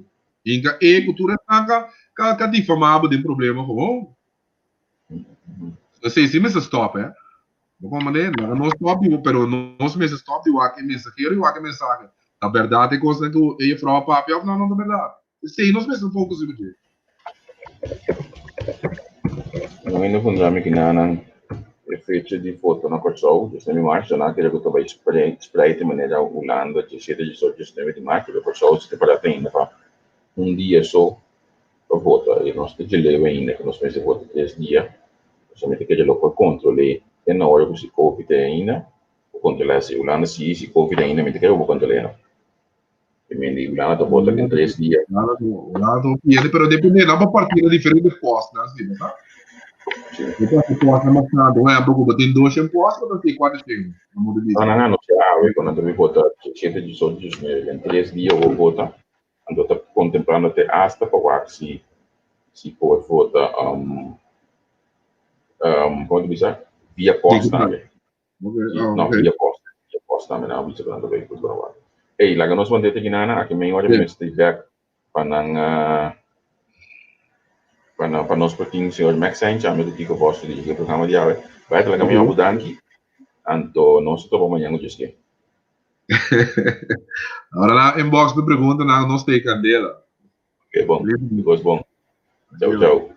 Inca e cu tur esnan ka ka ka difama bo den problema gewoon. Esey si mester stop eh. Bo comprende? Laga nos stop di pero nos mester stop di wak e mensahero y wak e mensahe. Ta berdad e cosnan cu e juffrouw a papia of no no ta berdad? Esey nos mester focus riba dje. No hende puntra mi kinanan e fecha di foto na Kòrsou, 19 di marzo, nan a kere ku ta bai spreid di manera Hulanda 17, 18, 19 di marzo, pero Kòrsou si ta pará ainda pa un dia so pa vota. I nos ta djeleu ainda ku nos mester vota 3 dia. Solamente ke lo por kontrol'é te na ora ku si COVID ta ainda, por kontrolá si Hulanda si si COVID ainda mi ta kere ku por kontrol'é no. I men di Hulanda ta vota den 3 dia. Hulanda ta pierde, pero depende, nan por parti na diferente postnan, si, no ta? Sí. Bo ta hasi postnan mas tantu, por ehempel, ku bo tin 200 post, bo ta hasi 400, na modo di No, no, no, no sea awe, ku nan ta bin vota 17, 18, 19, den 3 dia bo vota, anto ta kontemplando te hasta pa wak si si por vota kon ta bisa via post tambe. No, via post tambe nan a bisa ku nan ta bai por wak. Ey, laga nos mant'é te kinana, aki mei ora mi mester bek pa nan pa nan pa nos por tin señor Max Sainz, ami ku Kiko Vos dirigí e programa di awe. Bai ta laga mi hopi danki, anto nos ta topa mañan ku Dios ke. Ora nan inbox mi pregunta nan nos ta e candela. Ok, bon. Because bon. Chau, chau.